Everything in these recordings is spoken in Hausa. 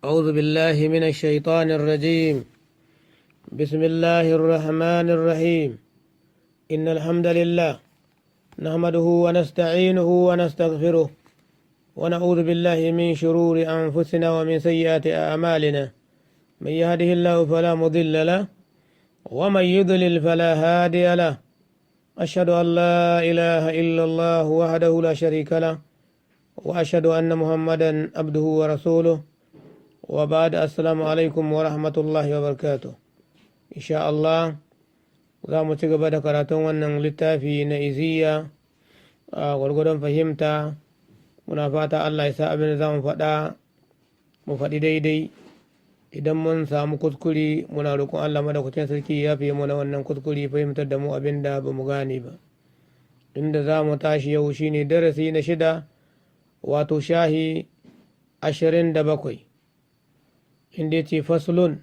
أعوذ بالله من الشيطان الرجيم. بسم الله الرحمن الرحيم. إن الحمد لله نحمده ونستعينه ونستغفره، ونعوذ بالله من شرور أنفسنا ومن سيئات أعمالنا. من يهده الله فلا مضل له، ومن يضلل فلا هادي له. أشهد أن لا إله إلا الله وحده لا شريك له، وأشهد أن محمدا عبده ورسوله. وبعد، السلام عليكم ورحمة الله وبركاته. إن شاء الله za mu ci gaba da karatun wannan littafi na Iziya a gwargwadon fahimta. Muna fata Allah ya sa abin da za mu faɗa mu faɗi daidai. Idan mun samu kuskure, muna roƙon Allah Madaukakin Sarki ya fi mana wannan kuskure, fahimtar da mu abin da ba mu gane ba. Inda za mu tashi yau shine darasi na 6, wato shahi 27, inda ya ce: "Faslun",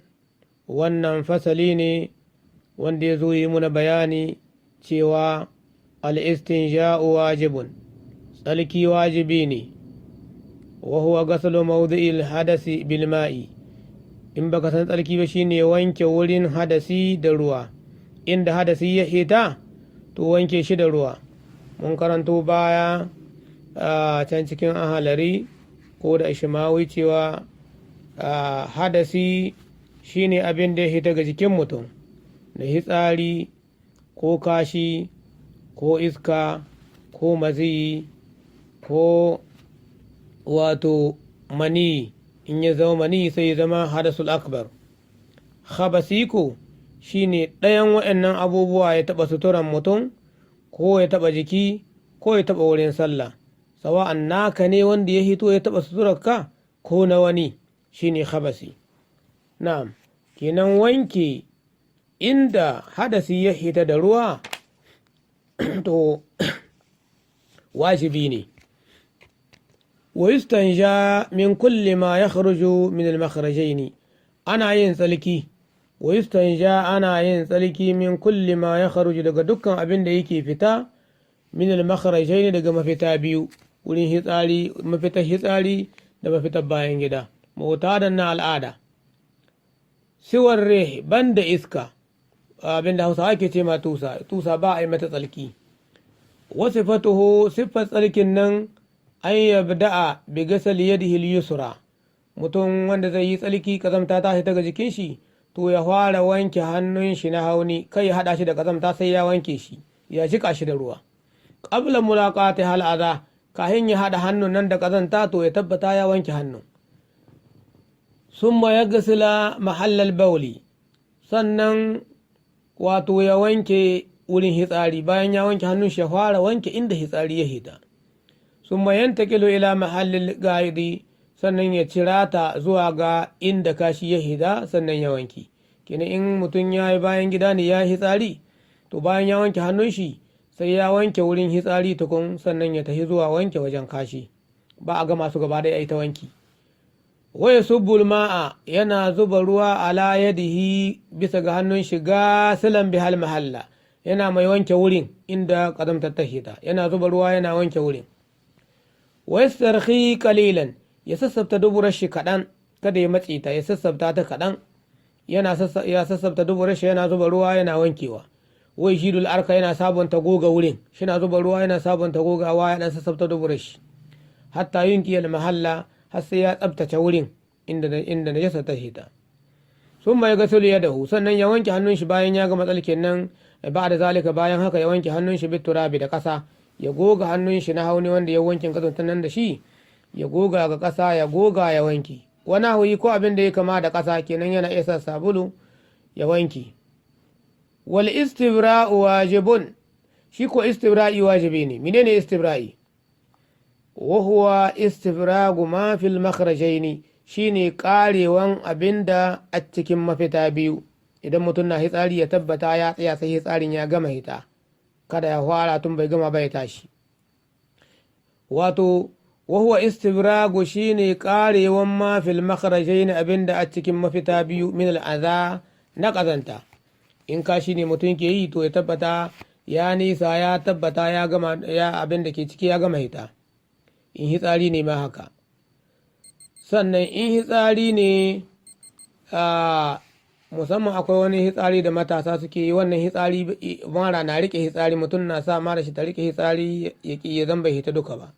wannan fasali ne wanda ya zo yi muna bayani cewa "Al-istinja'u wajibun", tsalki wajibi ne. "Wa huwa ghaslu mawdi'il hadasi bil ma'i". In baka san tsarki ba, shine wanke wurin hadasi da ruwa. Inda hadasi ya hita, to wanke shi da ruwa. Mun karanto baya a can cikin Ahalari ko da Ishimawi cewa hadasi shine abin da ya hita ga jikin mutum da hitsari ko kashi ko iska ko maziyi ko wato mani. In ya zama mani, sai ya zama hadasul akbar. Khabasi ko shine ɗayan waɗannan abubuwa ya taɓa suturan mutum, ko ya taɓa jiki, ko ya taɓa wurin sallah, sawa'an naka ne wanda ya hito ya taɓa suturarka ko na wani, shine khabasi. Na'am, kenan wanke inda hadasi ya hita da ruwa to wajibi ne. "Wa yustanja min kulli ma yakhruju min al-makhrajaini", ana yin tsalki. "Wa yustanja", ana yin tsalki, "min kulli ma yakhruju", daga dukkan abin da yake fita, "min al-makhrajaini", daga mafita biyu, wurin hitsari, mafitar hitsari da mafitar bayan gida, mu'tadan, na al'ada. "Siwar rih", banda iska, abinda Hausawa ke ce ma tusa. Tusa ba a yi mata tsalki. "Wa sifatuhu", siffar tsarkin nan, "an yabda'a bi gasal yadihi al-yusra". Mutum wanda zai yi tsalki, kazamta ta daga jikin shi, to ya fara wanke hannun shi na hauni, kai ya hada shi da kazamta, sai ya wanke shi, ya jika shi da ruwa. "Qabla mulaqati hal adha", kahin ya hada hannun nan da kazanta, to ya tabbata ya wanke hannun. "Summa yaghsila mahallal bauli", sannan wato ya wanke wurin hitsari. Bayan ya wanke hannun shi, ya fara wanke inda hitsari ya hita. "Summa yantaqilu ila mahallil ga'idi", sannan ya cirata zuwa ga inda kashi ya hita, sannan ya wanke. Kenan in mutum ya yi bayan gida ne, ya yi hitsari, to bayan ya wanke hannun shi, sai ya wanke wurin hitsari tukun, sannan ya tafi zuwa wanke wajen kashi. Ba a gama su gaba ɗaya ita wanki. "Wa yasubbul ma'a", yana zuba ruwa, "ala yadihi", bisa ga hannun shi, "gasilan bihal mahalla", yana mai wanke wurin inda kazamtar ta hita. Yana zuba ruwa yana wanke wurin. "Wa yastarhi qalilan", ya sassabta duburar shi kaɗan, kada ya matse ta, ya sassabta ta kaɗan. Yana ya sassabta duburar shi, yana zuba ruwa yana wankewa. "Wai shidul arka", yana sabunta goga wurin, shina zuba ruwa yana sabunta gogawa, ya dan sassabta duburar shi. "Hatta yunqi al mahalla", har sai ya tsabtace wurin inda najasa ta hita. "Summa yaghsilu yadahu", sannan ya wanke hannun shi bayan ya gama tsalkin nan. "Ba'da zalika", bayan haka, ya wanke hannun shi, "bitturabi", da ƙasa. Ya goga hannun shi na hauni wanda ya wanke kazantar nan da shi, ya goga ga ƙasa, ya goga ya wanke. Wani huyi ko abin da ya kama da ƙasa, kenan yana iya sa sabulu ya wanke. "Wal istibra'u wajibun", shi ko istibra'i wajibi ne. Menene istibra'i? "Wa huwa istifragu ma fil makhrajaini", shine karewan abinda a cikin mafita biyu. Idan mutum na hitsari, ya tabbata ya tsaya sai hitsarin ya gama hita, kada ya fara tun bai gama ba ya tashi. Wato "wa huwa istibragu", shine karewan, "ma fil makhrajaini", abinda a cikin mafita biyu, "min al'adha", na kazanta. In kashi ne mutum ke yi, to ya tabbata ya nisa, ya tabbata ya gama, ya abin da ke ciki ya gama hita. In hitsari ne ma haka. Sannan in hitsari ne, a musamman akwai wani hitsari da matasa suke yi, wannan hitsari mara na rike hitsari, mutum na sa mara shi ta rike hitsari ya ki ya zan bai hita duka ba.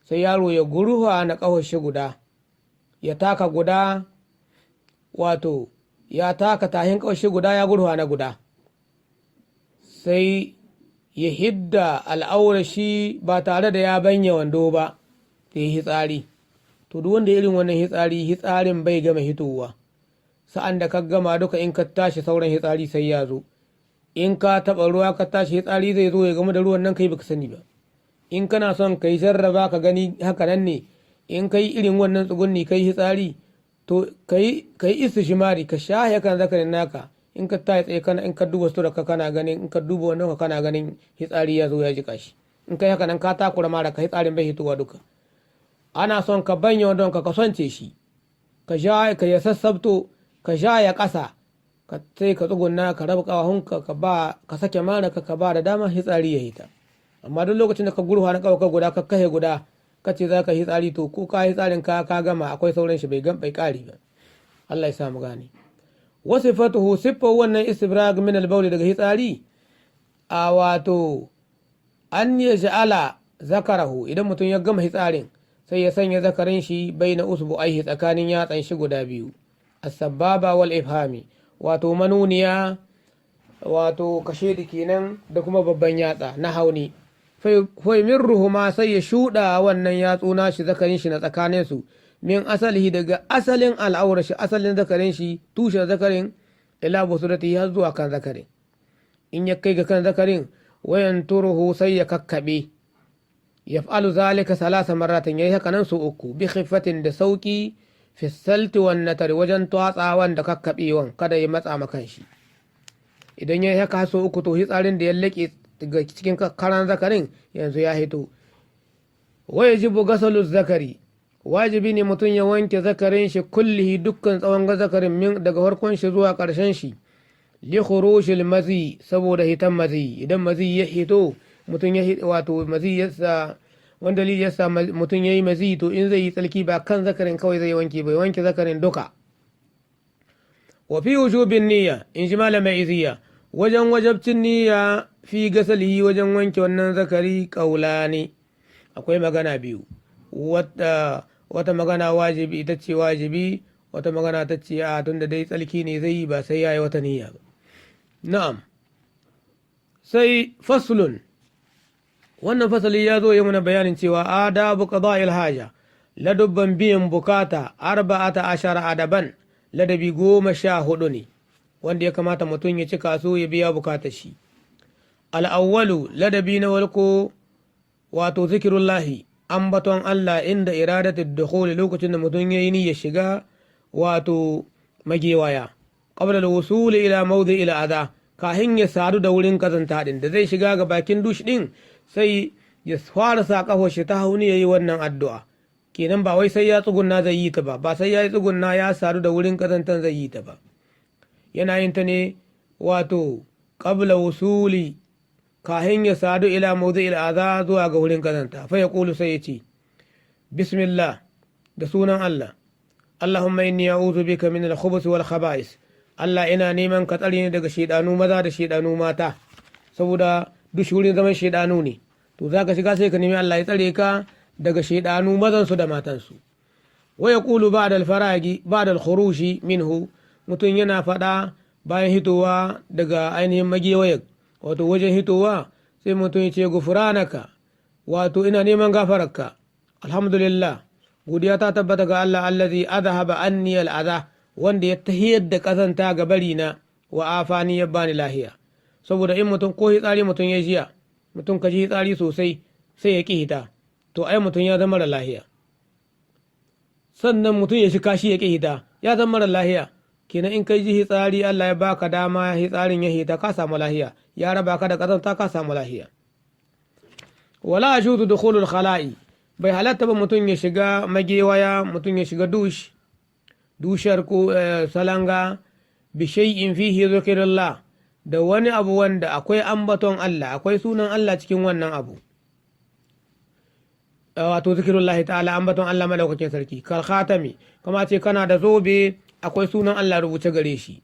Sai yaro ya gurfa na ƙahon shi guda, ya taka guda, wato ya taka tahin ƙahon shi guda, ya gurfa na guda, sai ya hidda al'aura shi ba tare da ya banya wando ba, ya yi hitsari. To duk wanda irin wannan hitsari, hitsarin bai gama hitowa. Sa'an da ka gama duka, in ka tashi sauran hitsari sai ya zo. In ka taɓa ruwa ka tashi, hitsari zai zo ya gama da ruwan nan, kai baka sani ba. In kana son ka yi jarraba ka gani haka nan ne, in ka yi irin wannan tsugunni ka yi hitsari, to ka yi istishmari, ka shahe kan zakarin naka. In ka tashi tsaye kana, in ka duba sutura ka kana ganin, in ka duba wannan ka kana ganin hitsari ya zo ya jika shi. In kai haka nan ka takura mara ka, hitsarin bai hitowa duka. Ana son ka banya wandon ka, sonce shi, ka sha ka ya sassabto, ka sha ya ƙasa, ka sai ka tsugunna, ka raba ƙawahunka, ka ba ka sake mara ka, ka ba da dama hitsari ya hita. Amma duk lokacin da ka gurfa na ƙawa guda, ka kashe guda, ka ce za ka hitsari, to ko ka hitsarin ka ka gama, akwai sauran shi bai gan bai ƙari ba. Allah ya sa mu gane. Wasifatuhu, siffar wannan istibrag min al daga hitsari, a wato an yaj'ala zakarahu, idan mutum ya gama hitsarin sai ya sanya zakarin shi bai na usbu aihi, tsakanin yatsan shi guda biyu, as-sababa wal ifhami, wato manuniya, wato kashe kenan, da kuma babban yatsa na hauni. Ruhuma, sai ya shuɗa wannan yatsu nashi, zakarin shi na tsakanin su, min asalihi, daga asalin al'aurar shi, asalin zakarin shi, tushen zakarin, ila busurati, har zuwa kan zakarin. In ya kai ga kan zakarin, wayan turuhu, sai ya kakkaɓe. Yaf'alu zalika salasa marratin, yayi haka nan su uku, bi khiffatin, da sauki, fi salti wan natari, wajen twatsawan da kakkaɓewan, kada ya matsa makan shi. Idan ya yi haka su uku, to hitsarin da ya laƙe daga cikin karan zakarin yanzu ya hito. Wa yajibu gasalu zakari, wajibi ne mutum ya wanke zakarin shi, kullihi, dukkan tsawon zakarin, min daga farkon shi zuwa ƙarshen shi, li khurushil mazi, saboda hitan mazi. Idan mazi ya hito mutum ya, wato mazi ya sa, wanda dalili ya sa mutum ya yi mazi, to in zai yi tsalki ba kan zakarin kawai zai wanke bai, wanke zakarin duka. Wa fi wujubin niyya, in ji malam mai iziya, wajen wajabcin niyya, fi gasalihi, wajen wanke wannan zakari, kaulani, akwai magana biyu. Wata magana wajibi, ita ce wajibi. Wata magana ta ce a tunda dai tsalki ne zai yi, ba sai ya yi wata niyya ba. Na'am, sai faslun. Wannan fasali ya zo yi mana bayanin cewa adabu qada'il haja, ladubban biyan bukata, 14 adaban, ladabi 14 ne wanda ya kamata mutum ya cika su ya biya bukatar shi. Al'awwalu, ladabi na walko, wato zikirullahi, ambaton Allah, inda iradatu dukhuli, lokacin da mutum ya yi niyyar shiga wato magewaya, qabla al-wusul ila mawdi ila adha, kahin ya sadu da wurin kazanta din da zai shiga ga bakin dush din, sai ya fara sa kafar shi ta hauni yayi wannan addu'a. Kenan ba wai sai ya tsugunna zai yi ta ba, ba sai ya yi tsugunna ya sadu da wurin kazantan zai yi ta ba. Yana yin ta ne wato qabla wusuli, kahin ya sadu, ila mawdi ila adha, zuwa ga wurin kazanta. Fa yaqulu, sai ya ce, bismillah, da sunan Allah, Allahumma inni a'udhu bika min al-khubuth wal khaba'is, Allah ina neman ka tsare ni daga shedanu maza da shedanu mata, saboda duk wurin zaman shedanu ne. To zaka shiga sai ka nemi Allah ya tsare ka daga shedanu mazan su da matan su. Wa yaqulu ba'da al-faragi, ba'da al-khuruji minhu, mutum yana faɗa bayan hitowa daga ainihin magewayar, wato wajen hitowa, sai mutum ya ce gufranaka, wato ina neman gafararka. Alhamdulillah, godiya ta tabbata ga Allah, allazi adhaba anni al'adha, wanda ya tahiyar da kazanta ga bari na, wa afani, ya bani lahiya. Saboda in mutum ko hitsari mutum ya jiya, mutum ka ji hitsari sosai sai ya ƙi hita, to ai mutum ya zama mara lahiya. Sannan mutum ya shi kashi ya ƙi hita, ya zama mara lahiya. Kenan in kai ji hitsari, Allah ya baka dama hitsarin ya hita, ka samu lahiya, ya raba ka da kazanta, ka samu lahiya. Wala yajuzu dukhulul khala'i, bai halatta ba mutum ya shiga magewaya, mutum ya shiga dush, dushar ko salanga, bi shay'in fihi zikrillah, da wani abu wanda akwai ambaton Allah, akwai sunan Allah cikin wannan abu. Wato zikirullahi ta'ala, ambaton Allah madaukakin sarki. Kal khatami, kama ce kana da zobe akwai sunan Allah rubuce gare shi.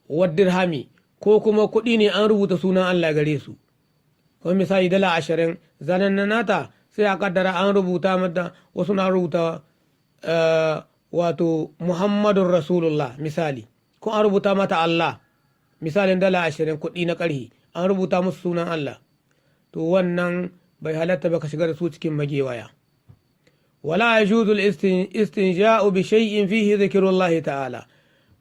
Dirhami, ko kuma kuɗi ne an rubuta sunan Allah gare su, kamar misali $20 zanen na nata, sai a kaddara an rubuta mata, wasu na rubuta wato Muhammadun Rasulullah misali, ko an rubuta mata Allah. Misalin $20 kuɗi na ƙarhi an rubuta musu sunan Allah, to wannan bai halatta ba ka shiga da su cikin magewaya. Wala yajuzu al-istinja'u bi shay'in fihi dhikrullahi ta'ala.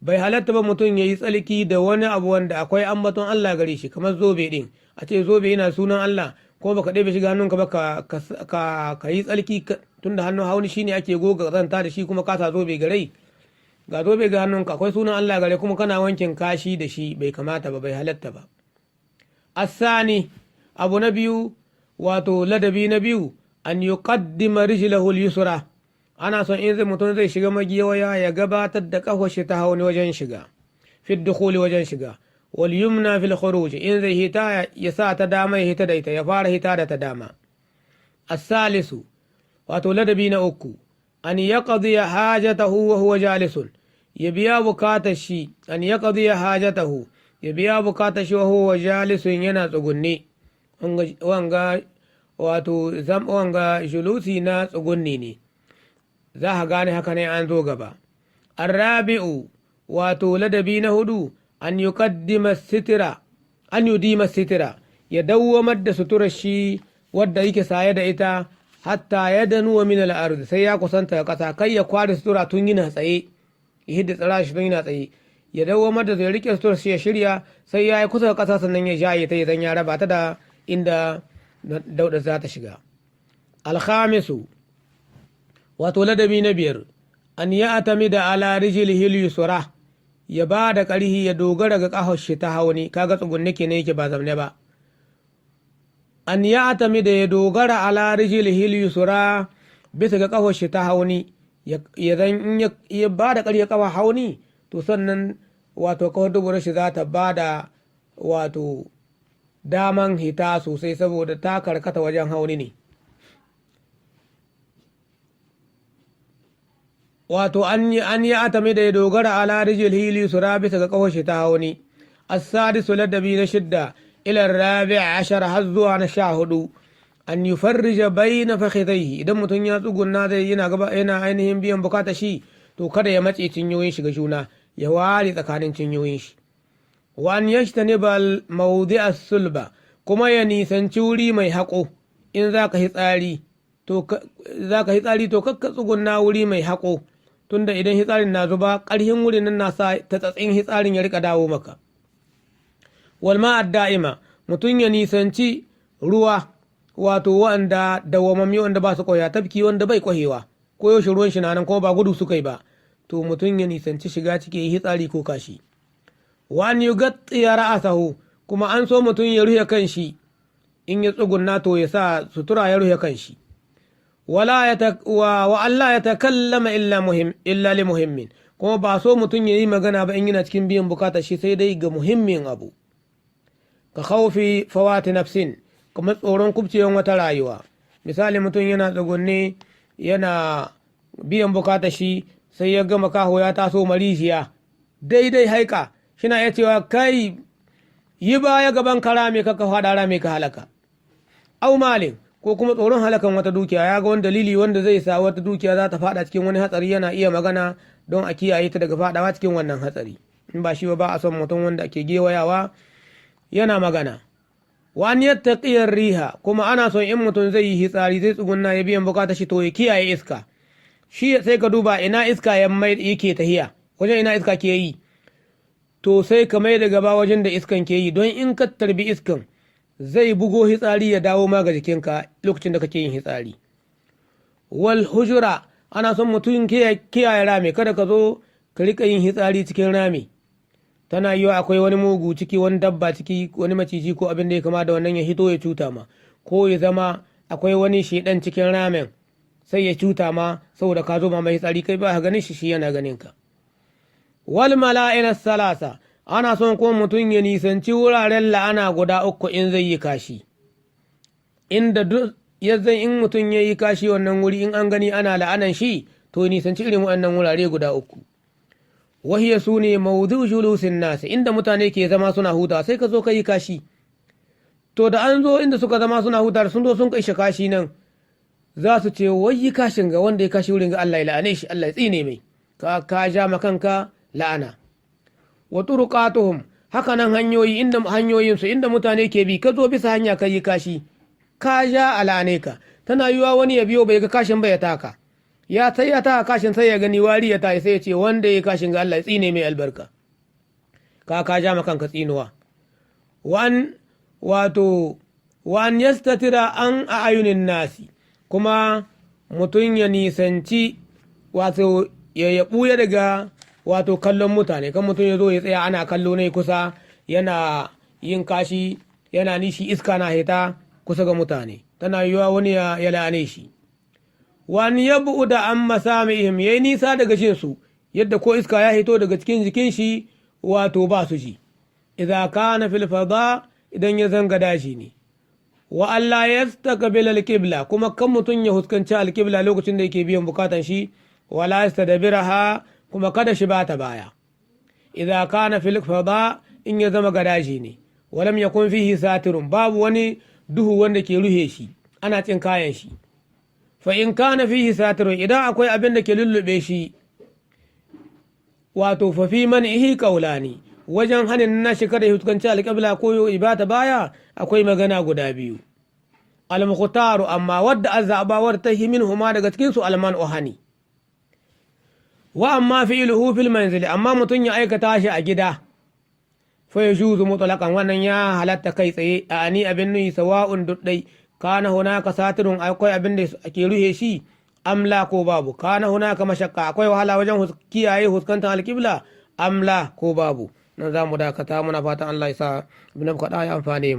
Bai halatta ba mutum ya yi tsalki da wani abu wanda akwai ambaton Allah gare shi, kamar zobe din. A ce zobe yana sunan Allah, ko baka ɗebe shiga hannunka ba ka yi tsalki, tunda hannun hauni shine ake goga zanta da shi, kuma ka sa zobe gare, ga zobe ga hannunka akwai sunan Allah gare, kuma kana wankin kashi da shi, bai kamata ba, bai halatta ba. Asani, abu na biyu, wato ladabi na biyu, an yuqaddima rijlahu al-yusra. Ana son in zai mutum zai shiga magewaya ya gabatar da kafar shi ta hauni wajen shiga, fi dukhuli, wajen shiga, wal yumna fil khuruj. In zai hita, ya sa ta dama ya hita da ita, ya fara hita da ta dama. As-salisu, wato ladabi na uku, an yaqdi hajatahu wa huwa jalisun, ya biya bukatar shi. An yaqdi hajatahu, ya biya bukatar shi, wa huwa jalisun, yana tsugunne. Wanga wato wanga julusi na tsugunni ne, za ka gane haka ne an zo gaba. Arrabi'u, wato ladabi na hudu, an yuqaddima sitira, an yudima sitira, ya dawwamar da suturar shi wadda yake saye da ita, hatta ya danuwa min al sai ya kusanta ƙasa. Kai ya kware sutura tun yana tsaye, ya hidda tsira shi tun yana tsaye. Ya dawwamar da zai rike suturar shi, ya shirya sai ya yi kusa da ƙasa, sannan ya jaye ta, zan ya raba ta da inda dauda za ta shiga. Alkhamisu, wato ladabi na biyar, an ya atamida ala rijlihi yusra, ya ba da ƙarhi, ya dogara ga ƙahon shi ta hauni. Kaga tsugunne kenan yake, ba zamne ba. An ya atamida, ya dogara, ala rijlihi yusra, bisa ga ƙahon shi ta hauni. Ya zan in ya ba da ƙarhi ƙafa hauni, to sannan wato kawar dubura shi za ta ba da wato daman hita sosai, saboda ta karkata wajen hauni ne. Wato an yi atami da ya dogara ala rijil hili sura, bisa ga kawar shi ta hauni. As-sadisu, ladabi na shidda, ila rabi ashara, har zuwa na 14, an yufarrija bayna fakhidaihi. Idan mutum ya tsugunna zai yana gaba yana ainihin biyan bukata shi, to kada ya matse cinyoyin shi ga juna, ya ware tsakanin cinyoyin shi. Wa an yajtaniba mawdi'a sulba, kuma ya nisanci wuri mai haƙo. In za ka hitsari, to za ka hitsari, to kakka tsugunna wuri mai haƙo, tunda idan hitsarin na zuba, ƙarhin wurin nan na sa ta tsatsin hitsarin ya rika dawo maka. Wal ma'ad da'ima, mutum ya nisanci ruwa wato wanda dawwamammi, wanda ba su koya, tafki wanda bai kwahewa, ko yaushe ruwan shi na nan kuma ba gudu suka yi ba, to mutum ya nisanci shiga ciki hitsari ko kashi. Wa an yugatti ra'asahu, kuma an so mutum ya rufe kan shi in ya tsugunna, to ya sa sutura ya rufe kan shi. Wala ya wa Allah ya takallama illa muhim illa li muhimmin, kuma ba so mutum ya yi magana ba in yana cikin biyan bukatar shi, sai dai ga muhimmin abu, ka khawfi fawati nafsin, kamar tsoron kubcewan wata rayuwa. Misali, mutum yana tsugunne yana biyan bukatar shi, sai ya gama kaho ya taso marishiya daidai haika, shina iya cewa, "Kai, yi baya gaban ka rame ka, ka faɗa rame ka halaka." Au malin, ko kuma tsoron halakan wata dukiya, ya ga wani dalili wanda zai sa wata dukiya za ta faɗa cikin wani hatsari, yana iya magana don a kiyaye ta daga faɗawa cikin wannan hatsari. In ba shi ba, ba a son mutum wanda ake gewayawa yana magana. Wa an yattaqiyar riha, kuma ana son in mutum zai yi hitsari, zai tsugunna ya biyan bukatar shi, to ya kiyaye iska shi. Sai ka duba ina iska ya mai yake tahiya, wajen ina iska ke yi, to sai ka mai da gaba wajen da iskan ke yi, don in ka tarbi iskan zai bugo hitsari ya dawo ma ga jikinka lokacin da kake yin hitsari. Wal hujura, ana son mutum kiyaye rami. Kada ka zo ka rika yin hitsari cikin rami, tana yiwa akwai wani mugu ciki, wani dabba ciki, wani maciji ko abin da ya kama da wannan, ya hito ya cuta ma, ko ya zama akwai wani shedan cikin ramin sai ya cuta ma, saboda ka zo ma mai hitsari, kai ba ka ganin shi, shi yana ganin ka. Wal mala'ina salasa, ana son kuma mutum ya nisanci wuraren la'ana guda uku in zai yi kashi, inda duk yanzan in mutum ya yi kashi wannan wuri, in an gani ana la'anan shi, to nisanci irin waɗannan wurare guda uku. Wahiya, su ne mawdu julusin nasi, inda mutane ke zama suna huta, sai ka zo ka yi kashi. To da an zo inda suka zama suna huta, sun zo sun kai kashi nan, za su ce: "Wai yi kashin ga, wanda ya kashi wurin ga, Allah ya la'ane shi, Allah ya tsine mai." Ka ja ma kanka la'ana. Wa turuqatuhum, haka nan hanyoyi, inda hanyoyin su, inda mutane ke bi, ka zo bisa hanya ka yi kashi, ka ja a la'ane ka. Tana yiwa wani ya biyo bai ga kashin ba, ya taka, ya sai ya taka kashin, sai ya gani wari ya tayi, sai ya ce: "Wanda ya kashin ga, Allah ya tsine mai albarka." Ka ja ma kanka tsinuwa. Wan wato wa an yastatira an a'ayunin nasi, kuma mutum ya nisanci, wato ya ɓuya daga wato kallon mutane. Kan mutum ya zo ya tsaya ana kallo ne kusa, yana yin kashi, yana nishi, iska na hita kusa ga mutane, tana yiwuwa wani ya la'ane shi. Wani ya da an masamihim, ya yi nisa daga su, yadda ko iska ya hito daga cikin jikin shi, wato ba su ji. Idza kana fil fada, idan ya zanga daji ne. Wa Allah yastaqbil al-qibla, kuma kan mutum ya huskanci al-qibla lokacin da yake biyan bukatan shi. Wala yastadbiraha, kuma kada shi bata baya. Idza kana fil fada, in ya zama gadaji ne. Walam yakun fihi satirun, babu wani duhu wanda ke ruhe shi, ana cin kayan shi. Fa in kana fihi satirun, idan akwai abin da ke lullube shi, wato fa fi man'ihi qawlani, wajen hanin na shi kada ya huskanci alƙibla ko ibata baya, akwai magana guda biyu. Al-mukhtaru, amma wadda azzabawar ta min huma daga cikin su, alman hani. Wa amma fi'luhu fil manzili, amma mutum ya aikata shi a gida, fa yajuzu mutlaqan, wannan ya halatta kai tsaye. A ani abin nuyi, sawa'un, duddai, kana hunaka satirun, akwai abin da ke ruhe shi, amla, ko babu, kana hunaka mashakka, akwai wahala wajen kiyaye huskantar alƙibla, amla, ko babu. Nan za mu dakata. Muna fatan Allah ya sa abin da muka ya amfane mu.